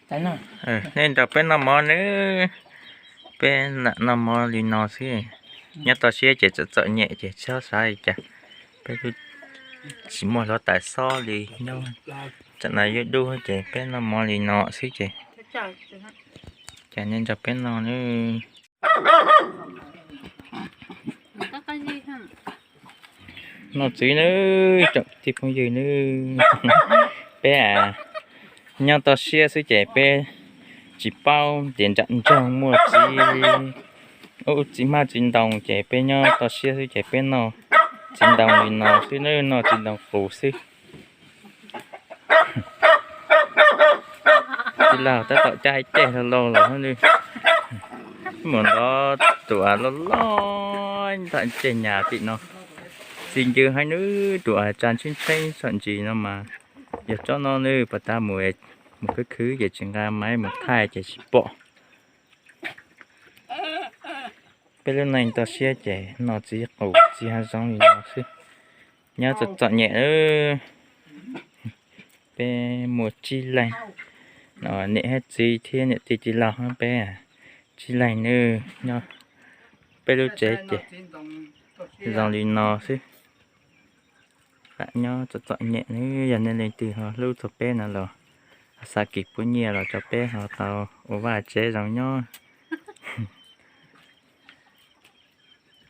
Nej nrog peb noj mov nawb. Peb lam noj mov li no xwb. Nyob toj siab ces txom txom nyem ces tsis txhob xav li cas. Peb tsis muaj hluav taws xob li nyob. Tam no yuav dub ces peb noj mov li no xwb ces. Ces nej nrog peb noj nawb. Noj txiv nawb, tsoom tij phooj ywg nawb. Peb nyob toj siab xwb ces peb tsis paub tias nram nroog muaj txiv, txiv hmab txiv ntoo ces peb nyob toj siab xwb ces peb noj txiv ntoo li no xwb nawb, noj txiv ntoo qus xwb. Tij laug tab tom cab ib ceg laug laug lawm. Mus ntov tus av loj loj ntawm ceg nyas tim no. Txi ncw heev nawb, tus av tsa ntsheeb ntsheeb txom ntsis no mas yog tsob no nawb, pas tas mus, mus khwv khwv ces tsis nqa maiv mus thaij ces tsis pom. Peb lub neej toj siab ces noj txiv qus txiv hav zoov li no xwb. Nyob txom txom nyem. Peb muaj tsib leeg, niam thiab txiv thiab niam tij tij laug, peb tsib leeg nawb. Nyob peb lub tsev ces zoo li no xwb. Lam nyob txom txom nyem nawb, yog nej leej twg ho hlub txog peb no los xa kis pub nyiaj los rau peb ho tau ua vaj tsev zoo nyob.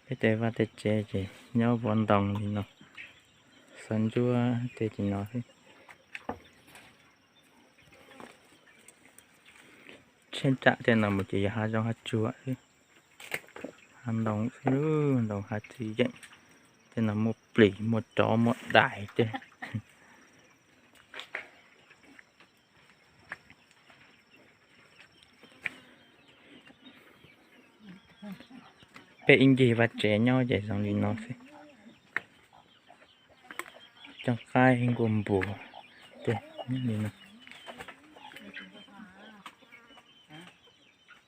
Peb tej vaj tej tsev ces nyob vov ntoo li no, xov ntsuab tej li no xwb. Tsheb nram tej no mus ces yog hav zoov hav tsuag xwb. Hav ntoo xwb, ntoo hav txiv yeem. Tej no muaj plis muaj tsov muaj dais tej. Peb ib ncig vaj tsev nyob ces zoo li no xwb. Cooj qaib nkuaj npua tej li no.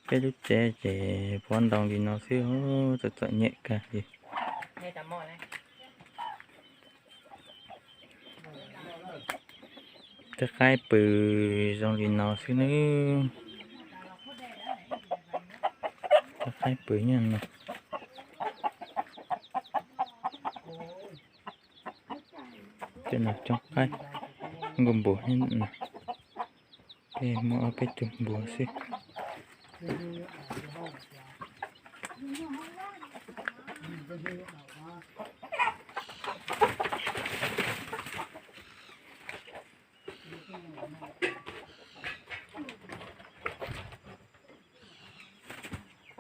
Peb lub tsev ces vov ntoo li no xwb, txom txom nyem kawg li. Tej qaib pw zoo li no xwb nawb. Tej qaib pw nyob no. Tej no cooj qaib nkuaj npua thiab no. Peb muaj ob peb tug npua xwb.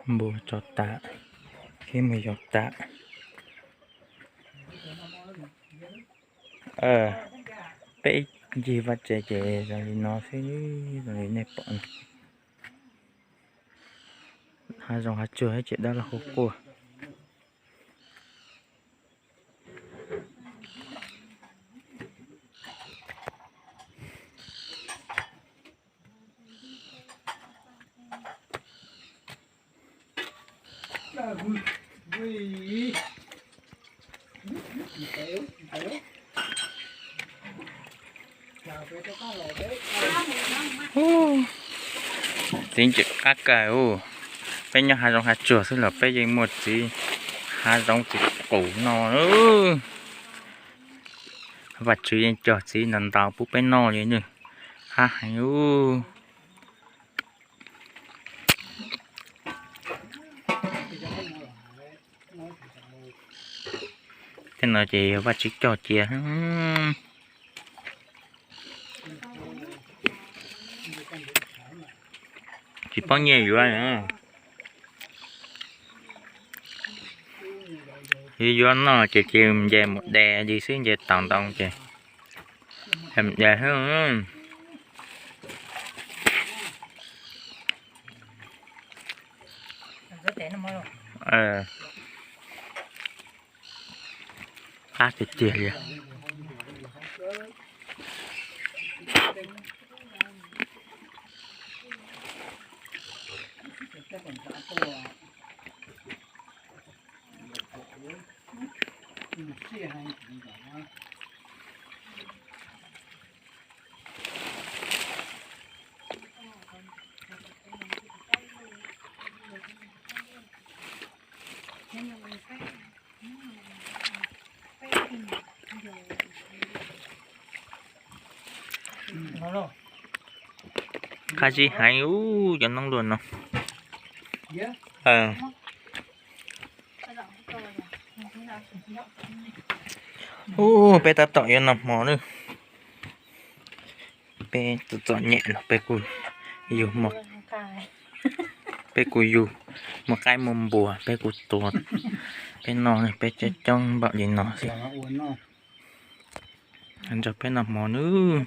Npua tso tas thiab mus yos tas. Peb ib ncig vaj tsev ces zoo li no xwb, zoo li nej pom no. Hav zoov hav tsuag ces dab laug hu quaj. Txiv ntsim qab kawg ub. Peb nyob hav zoov hav tsuag xwb los peb yeej muaj txiv hav zoov txiv qus no. Vaj tswv yeej cog txiv ntau ntau pub peb noj li nawb. Qab heev ub. Tej no ces yog vaj tswv cog cia. Tsis paub nyiaj yuav. Yuav noj ces cia nce mus de li xwb, nce taus ntoo ces de xwb. Qab tiag tiag li. Qab zib heev ub, cov noob luaj no. Ub, peb tab tom yuav noj hmo nawb. Peb txom txom nyem no peb kuj yug, peb kuj yug muaj qaib muaj npua peb kuj tua. Peb noj peb coob coob npaum li no xwb. Nrog peb noj hmo nawb.